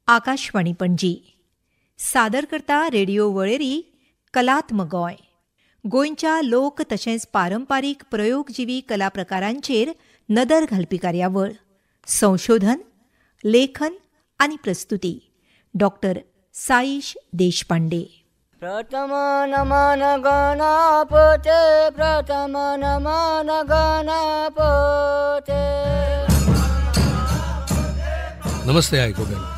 आकाशवाणी पणजी. सादर करता रेडिओ वळेरी कलात्म गोंय. गोंयच्या लोक तशेंच पारंपारीक प्रयोगजिवी कला प्रकारांचेर नदर घालपी कार्यावळ. संशोधन, लेखन आनी प्रस्तुती डॉक्टर साईश देशपांडे. प्रथम नमन गणपते, प्रथम नमन गणपते. नमस्ते आयकुप्यांनो,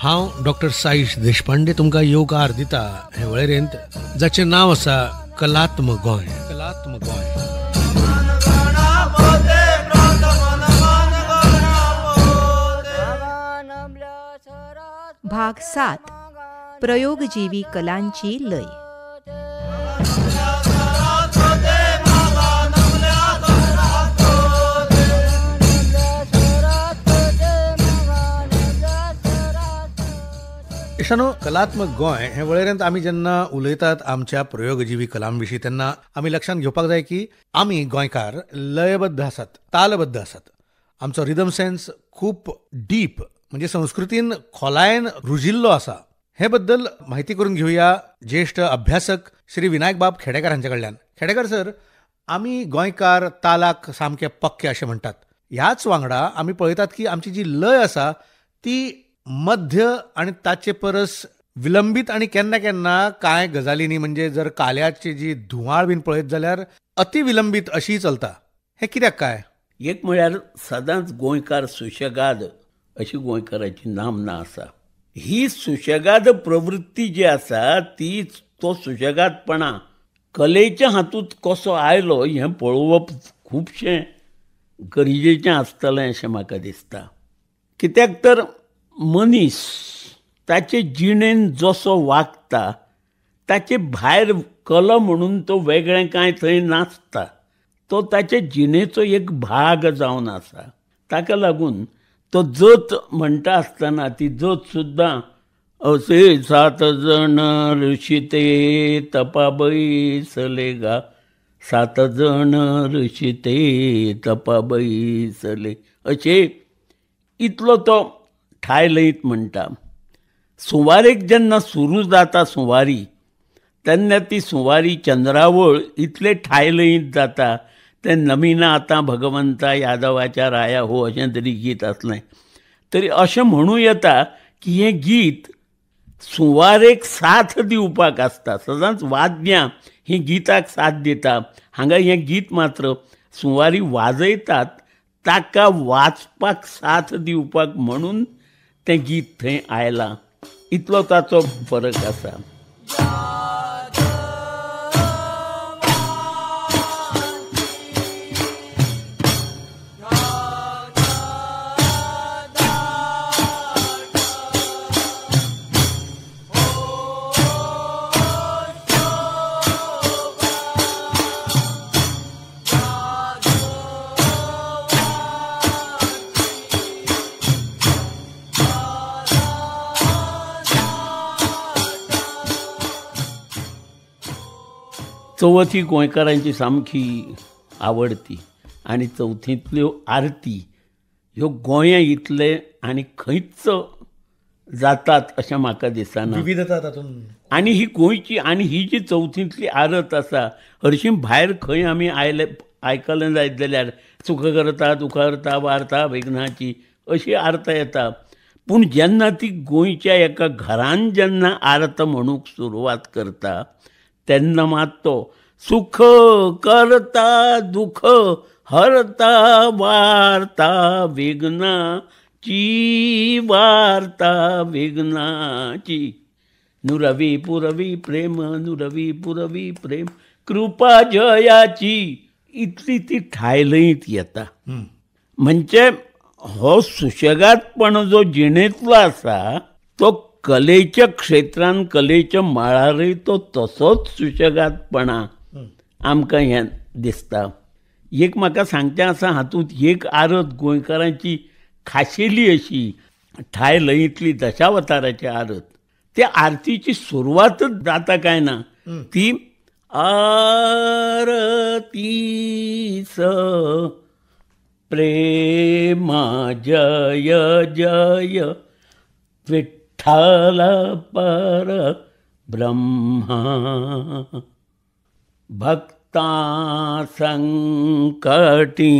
हांव डॉक्टर साईश देशपांडे तुमकां येवकार दिता हे वळेरेंत जाचें नांव आसा कलात्म गोंय. कलात्म गोंय. भाग 7, प्रयोगजीवी कलांची लय. इशानो, कलात्मक गोंय हे वळेरेंत आमी जेन्ना उलयतात आमच्या प्रयोगजीवी कलां विशीं तेन्ना आमी लक्षांत घेवपाक जाय की आमी गोंयकार लयबद्ध आसात, तालबद्ध आसात. आमचो रिदम सेन्स खूब डीप म्हणजे संस्कृतीन खोलायेन रुजिल्लो आसा. हे बद्दल म्हायती करून घेवया ज्येश्ठ अभ्यासक श्री विनायक बाब खेडेकर हांचे कडल्यान. खेडेकर सर, आमी गोंयकार तालाक सामके पक्के अशें म्हणटात. ह्याच वांगडा आमी पळयतात की आमची जी लय आसा ती मध्य आनी ताचे परस विलंबीत आनी केन्ना केन्ना कांय गजालींनी म्हणजे जर काल्याची जी धुंवाळ बीन पळयत जाल्यार अति विलंबीत अशी चलता. हें कित्याक काय? एक म्हळ्यार सदांच गोंयकार सुशेगाद अशी गोंयकाराची नामना आसा. ही सुशेगाद प्रवृत्ती जी आसा ती तो सुशेगादपणा कलेच्या हातूंत कसो आयलो हें पळोवप खुबशें गरजेचें आसतलें अशें म्हाका दिसता. कित्याक तर मनीस ताचे जिणेन जसो वागता ताचे भायर कला म्हणून तो वेगळें कांय थंय नासता. तो ताचे जिणेचो एक भाग जावन आसा. ताका लागून तो जत म्हणटा आसतना ती जत सुद्दां असे सात जण ऋषी ते तपाबैसले गा, सात जण ऋषी ते तपाबैसले, अशें इतलो तो ठाय लयीत म्हणटा. सुवारेक जेन्ना सुरू जाता सुवारी तेन्ना ती सुवारी चंद्रावळ इतले ठाय लयीत जाता. तें नमिना आतां भगवंता यादवाच्या राया हो अशें तरी गीत आसलें तरी अशें म्हणूं येता की हें गीत सुवारेक साथ दिवपाक आसता. सदांच वाद्यां हीं गीताक साथ दिता. हांगा हें गीत मात्र सुवारी वाजयतात ताका वाचपाक साथ दिवपाक म्हणून तें गीत थंय आयलां. इतलो ताचो फरक आसा. चवथ ही गोंयकारांची सामकी आवडती आनी चवथींतल्यो आरती ह्यो गोंया इतले आनी खंयच जातात अशें म्हाका दिसना. विविधता तातूंत. आनी ही गोंयची आनी ही जी चवथींतली आरत आसा हरशीं भायर खंय आमी आयले आयकलें जायत जाल्यार सुख करता दुख करता वार्ता विघ्नाची अशी आरता येता. पूण जेन्ना ती गोंयच्या एका घरान जेन्ना आरत म्हणूंक सुरवात करता तेन्ना मात तो सुख करता दुख हरता वार्ता विघ्नाची, वार्ता विघ्नाची, नुरवी पुरवी प्रेम, नुरवी पुरवी प्रेम, कृपा जयाची, इतली ती ठायलयीत येता. म्हणजे हो सुशेगादपण जो जिणेंतलो आसा तो कलेच्या क्षेत्रान कलेच्या मळारय तो तसोच सुशेगादपणा आमकां हें दिसता. एक म्हाका सांगचें आसा हातूंत एक आरत गोंयकारांची खाशेली अशी ठाय लयींतली दशावताराची आरत. त्या आरतीची सुरवातच जाता काय ना ती आरती स प्रेमा जय जय विठ्ठल पर ब्रह्मा भक्ता संकटी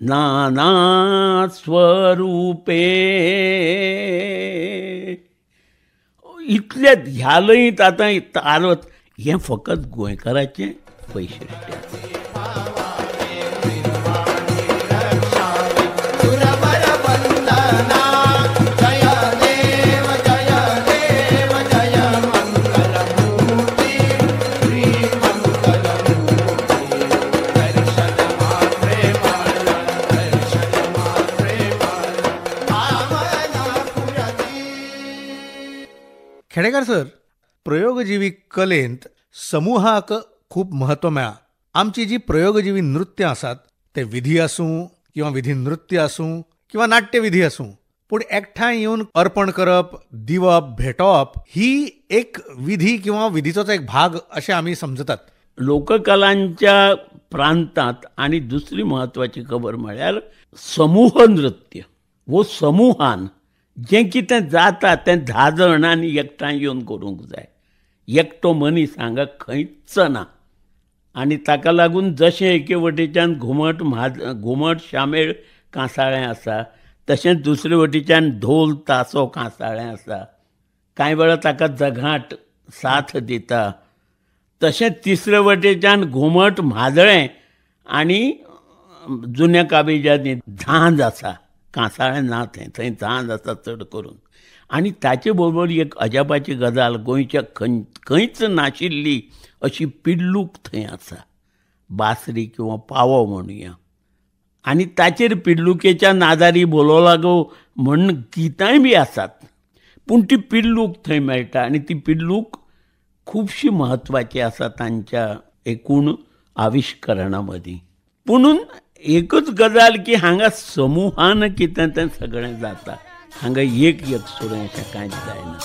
नाना स्वरूपे. इतल्या ह्या लयींत आतां तारवत हें फकत गोंयकाराचें वैशिश्ट्य. खेडेकर सर, प्रयोगजीवी कलेंत समुहाक खूब म्हत्व मेळ्ळां. आमची जी प्रयोगजीवी नृत्यां आसात ते विधी आसूं किंवा विधी नृत्य आसूं किंवा नाट्यविधी आसूं, पूण एकठांय येवन अर्पण करप, दिवप, भेटोवप ही एक विधी किंवा विधीचोच एक भाग अशें आमी समजतात. लोककलांच्या प्रांतांत आनी दुसरी म्हत्वाची खबर म्हळ्यार समूह नृत्य वो समुहान जें कितें जाता तें 10 जाणांनी एकठांय येवन करूंक जाय. एकटो मनीस हांगा खंयच ना. आनी ताका लागून जशें एके वटेच्यान घुमट घुमट शामेळ कांसाळें आसा, तशेंच दुसरे वटेच्यान ढोल तासो कांसाळें आसा. कांय वेळार ताका जघाट साथ दिता. तशेंच तिसरे वटेच्यान घुमट म्हादळें आनी जुन्या काबिजांनी झांज आसा. कांसाळें ना थंय, थंय झांज आसा चड करून. आनी ताचे बरोबर एक अजापाची गजाल, गोंयच्या खंयच नाशिल्ली अशी पिल्लूक थंय आसा, बासरी किंवा पावो म्हणुया. आनी ताचेर पिल्लुकेच्या नादारी बोलो लागो म्हण गितांय बी आसात. पूण ती पिल्लूक थंय मेळटा आनी ती पिल्लूक खुबशी म्हत्वाची आसा तांच्या एकूण आविश्करणा मदीं. पुणून एकच गजाल की हांगा समुहान कितें तें सगळें जाता, हांगा एक एकसुरें अशें कांयच जायना.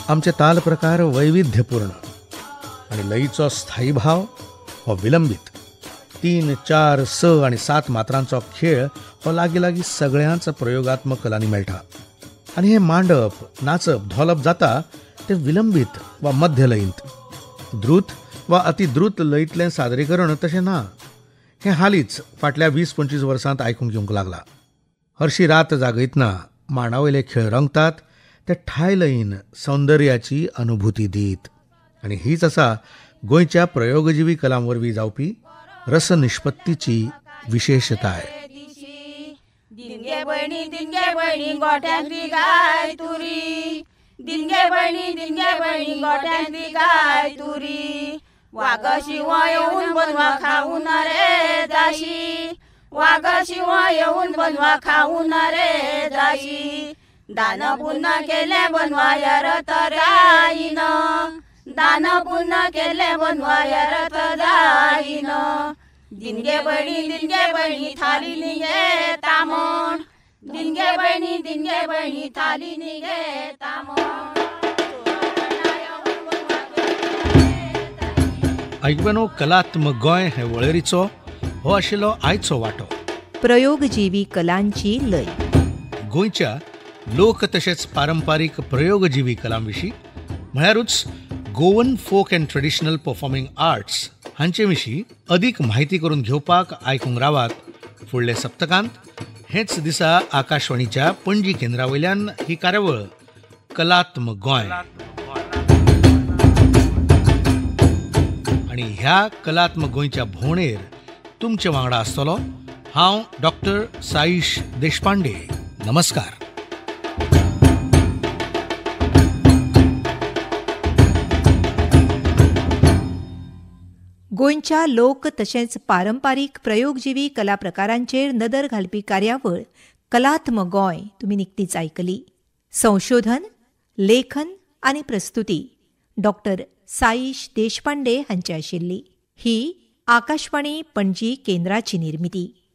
आमचे ताल प्रकार वैविध्यपूर्ण आनी लयीचो स्थायी भाव हो विलंबीत. 3, 4, 6 आनी 7 मात्रांचो खेळ हो लागीं लागीं सगळ्यांच प्रयोगात्मक कलांनी मेळटा. आनी हें मांडप, नाचप, धोलप जाता तें विलंबीत वा मध्य लयींत. द्रुत वा अतिद्रुत लयींतलें सादरीकरण तशें ना. हें हालींच फाटल्या 20-25 वर्सांत आयकूंक येवंक लागलां. हरशी रात जागयतना मांडावयले खेळ रंगतात ते ठाय लयीन सौंदर्याची अनुभूती दीत. आनी हीच आसा गोंयच्या प्रयोगजीवी कलां वरवीं जावपी रसनिष्पत्तीची विशेषताय. दिनगे भयणी दिनगे भयणी गोठ्यांतली गाय तुरी, दिनगे भयणी दिनगे भयणी गोठ्यांतली गाय तुरी, वाग शिंव येवन बनवा खाऊन रे जाशी, वाग शिंव येवन बनवा खाऊन रे जाशी, दान पुण्य केलें बनवा यरत जायन, दान पुण्य केलें बनवा यरत जायन, दिनगे भयणी दिनगे भयणी थाली निगे तामण, दिनगे भयणी दिनगे भयणी थाली निगे तामण. आयकूनो कलात्मक गोंय हे वळेरीचो हो आशिल्लो आयचो वांटो. प्रयोगजीवी कलांची लय. गोंयच्या लोक तशेंच पारंपारीक प्रयोगजीवी कलां विशीं म्हळ्यारूच Goan folk and traditional performing arts हांचे विशीं अदीक म्हायती करून घेवपाक आयकूंक रावात फुडल्या सप्तकांत हेच दिसा आकाशवाणीच्या पणजी केंद्रा वयल्यान ही कार्यावळ कलात्मक गोंय. आनी ह्या कलात्मक गोंयच्या भोंवडेर तुमचे वांगडा आसतलो हांव डॉक्टर साईश देशपांडे. नमस्कार. गोंयच्या लोक तशेंच पारंपारीक प्रयोगजीवी कला प्रकारांचेर नदर घालपी कार्यावळ कलात्मक गोंय तुमी निकतीच आयकली. संशोधन, लेखन आनी प्रस्तुती डॉक्टर साईश देशपांडे हांची आशिल्ली. ही आकाशवाणी पणजी केंद्राची निर्मिती.